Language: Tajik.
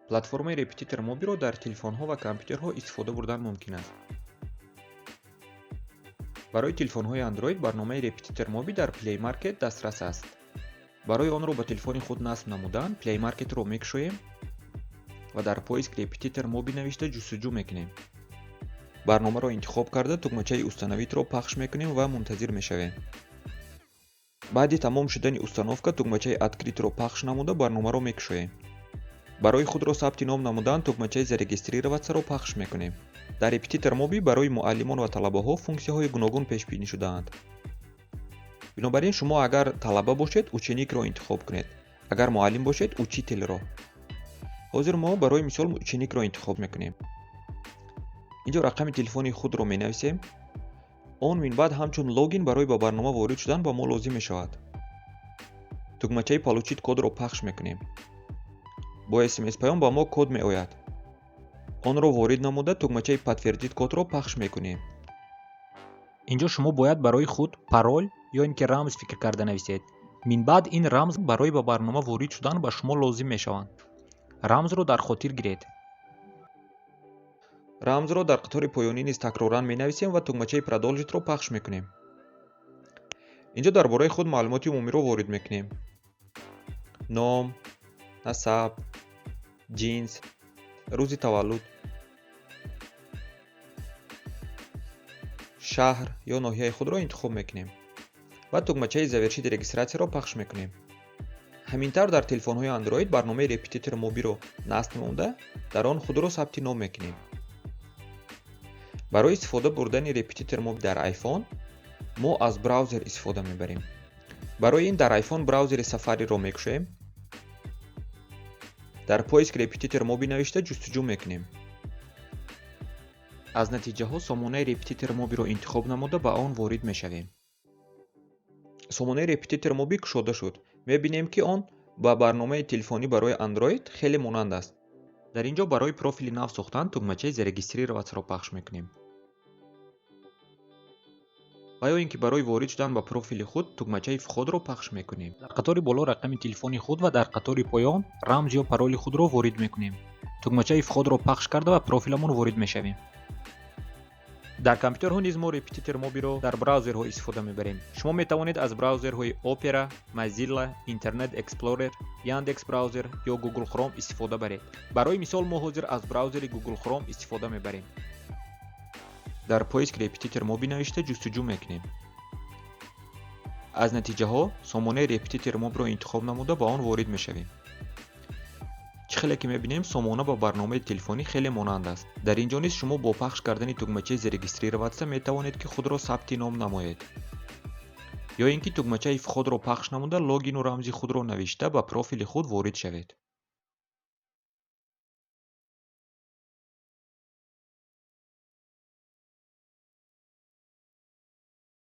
Платформаи Репетитор Мобиро дар телефонҳо ва компютерҳо истифода бурдан мумкин аст. Барои телефонҳои Android барномаи Репетитор Моби дар Play Market дастрас аст. Барои онро ба телефони худ насб намудан, Play Market-ро мекушоем ва дар поиск «Репетитор Моби» навишта ҷустуҷӯ мекунем. Барномаро интихоб карда, тугмачаи «Установить»-ро пахш мекунем ва мунтазир мешавем. Баъди тамом шудани установка тугмачаи «Открыть»-ро пахш намуда, барномаро мекушоем. Барои худро сабти ном намудан тугмачаи «Зарегистрироваться»-ро пахш мекунем. Дар Репетитор Моби барои муаллимон ва талабаҳо функсияҳои гуногун пешбинӣ шудаанд. Бинобар ин, шумо агар талаба бошед, «Ученик»-ро интихоб кунед, агар муаллим бошед, «Учитель»-ро. Ҳозир мо барои мисол «Ученик»-ро интихоб мекунем. Инҷо рақами телефони худро менависем. Он минбаъд ҳамчун логин барои ба барнома ворид шудан ба мо лозим мешавад. Тугмачаи «Получить код»-ро пахш мекунем. Бо СМС паём ба мо код меояд. Онро ворид намуда, тугмачаи «Подтвердить код»-ро пахш мекунем. Инҷо шумо бояд барои худ парол ё ин ки рамз фикр карда нависед. Минбаъд ин рамз барои ба барнома ворид шудан ба шумо лозим мешаванд. Рамзро дар хотир гиред. Рамзро дар қатори поёнӣ низ такроран менависем ва тугмачаи «Продолжить»-ро пахш мекунем. Инҷо дар бораи худ маълумоти умумиро ворид мекунем: ном, насаб, ҷинс, рӯзи таваллуд, шаҳр ё ноҳияи худро интихоб мекунем ва тугмачаи «Завершить регистрация»-ро пахш мекунем. Ҳамин тавр, дар телефонҳои Android барномаи Репетитор Мобиро насб намуда, дар он худро сабти ном мекунем. Барои истифода бурдани Репетитор Моби дар iPhone мо аз браузер истифода мебарем. Барои ин дар iPhone браузери Safari-ро мекушоем, дар поиск «Репетитор Моби» навишта ҷустуҷӯ мекунем. Аз натиҷаҳо сомонаи Репетитор Мобиро интихоб намуда, ба он ворид мешавем. Сомонаи Репетитор Моби кушода шуд. Мебинем, ки он ба барномаи телефонӣ барои Android хеле монанд аст. Дар ин ҷо барои профили нав сохтан тугмачаи «Зарегистрироваться»-ро пахш мекунем ва ё ин ки барои ворид шудан ба профили худ тугмачаи «Вход»-ро пахш мекунем. Дар қатори боло рақами телефони худ ва дар қатори поён рамз ё пароли худро ворид мекунем. Тугмачаи «Вход»-ро пахш карда, ба профиламон ворид мешавем. Дар компютерҳо низ мо Репетитор Мобиро дар браузерҳо истифода мебарем. Шумо метавонед аз браузерҳои Opera, Mozilla, Internet Explorer, Яндекс Браузер ё Google Chrome истифода баред. Барои мисол, мо ҳозир аз браузери Google Chrome истифода мебарем. Дар поиск «Репетитор Моби» навишта ҷустуҷӯ мекунем. Аз натиҷаҳо сомонаи Репетитор Мобиро интихоб намуда, ба он ворид мешавем. Чӣ хеле ки мебинем, сомона ба барномаи телефонӣ хеле монанд аст. Дар ин ҷо низ шумо бо пахш кардани тугмачаи «Зарегистрироваться» метавонед, ки худро сабти ном намоед, ё ин ки тугмачаи «Вход»-ро пахш намуда, логину рамзи худро навишта, ба профили худ ворид шавед.